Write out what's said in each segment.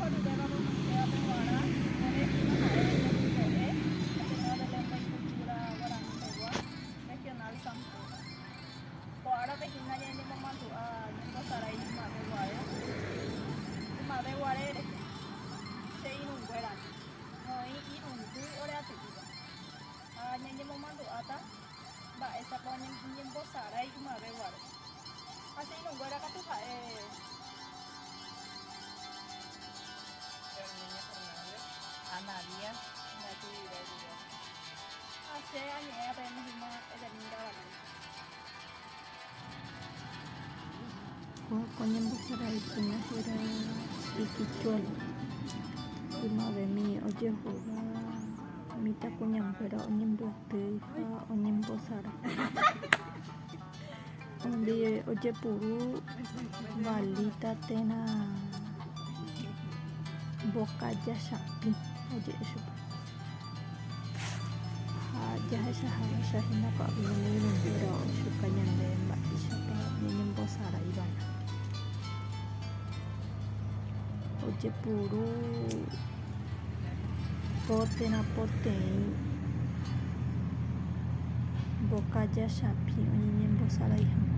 Guerohoryvéva vokoitévape g̃uarã, ore hína ha'e temimbo'e Ateneo de Lengua y Cultura Guarani pegua, Regional San Pedro. Ko árape hína ñañemomandu'a ñembosarái ymave guare, ymave guare rehe, che irũnguérandi, oĩ irundy ore aty'íva. Ha ñañemomandu'áta mba'éichapa oñembosarái ymave guare. Ha che irũnguéra katu ha'e. Herminia Fernández, Ana Díaz, Natividad Díaz. Ha che añe'ẽ peẽme hína Edelmira Valencia. Kóva ko ñembosarái hína héra Iquichuelo. Ymavemi ojehúva mitãkuñanguéra oñembyaty ha oñembosarái. Ojepuru valíta térã mbokaja chapĩ oje'e chupe. Ha jahechaháicha hína ko'ápe ñane irũnguéra ochuka ñande mba'éichapa ñañembosarái va'erã. Ojepuru po térã poteĩ mbokaja chapĩ oñeñembosarái hag̃ua.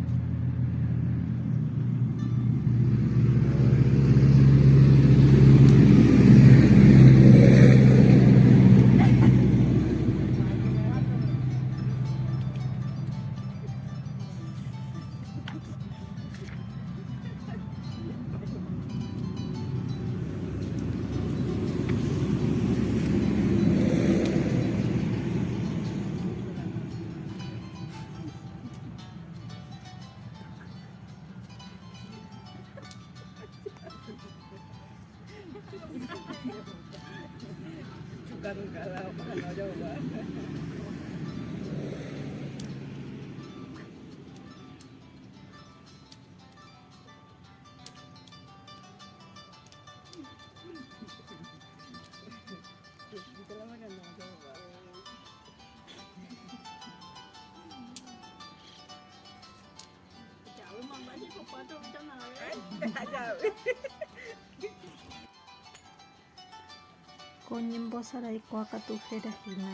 Ko ñembosaraikua katu héra hína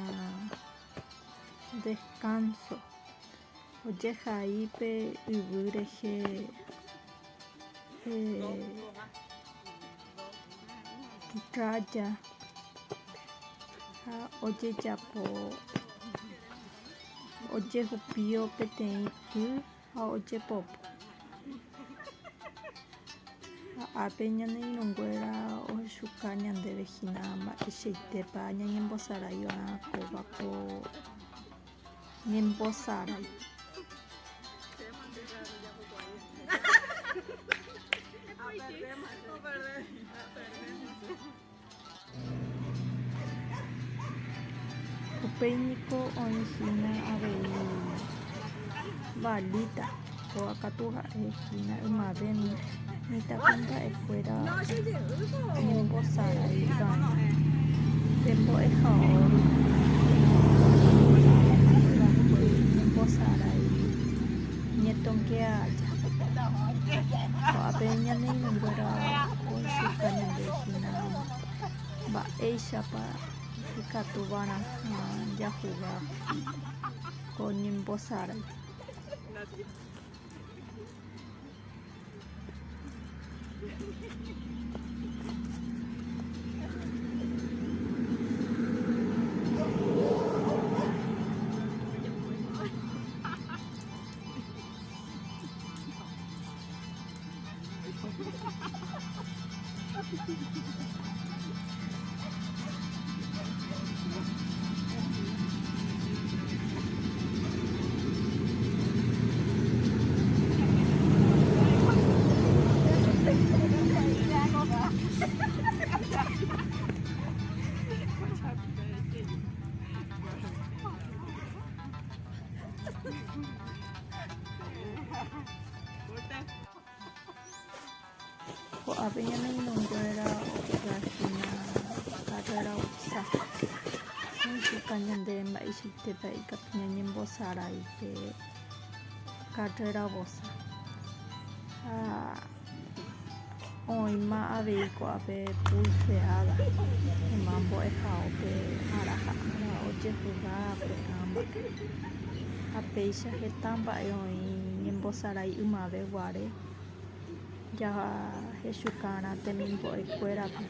descanso. Ojehai pe yvy rehe raya ha ojejapo ojehupío peteĩ py ha ojepopo. Ha ápe ñane irũnguéra ohechuka ñandéve hína mba'eichaitépa ñañembosarái va'erã kóva ko ñembosarái. Upéi niko oĩ hína avei valíta, kóva katu ha'e hína ymave mitãkuimba'ekuéra oñembosarái va'erã pe mbo'ehao rupi oñembosarái ñetõkea aja. Ko'ápe ñane irũnguéra ohechuka ñande hína mba'éichapa ikatu va'erã jahuga ko ñembosarái. Ko'ápe ñane irũnguéra ohuga hína karréra vosa. Ohechuka ñande mba'eichaitépa ikatu ñañembosarái pe karréra vosa. Ha. Oĩma avei ko'ápe pulseada, yma mbo'ehaópe ára ha ára ojehuga ko'ã mba'e. Ha péicha heta mba'e oĩ ñembosarái ymave guare jahechukarã temimbo'ekuérape.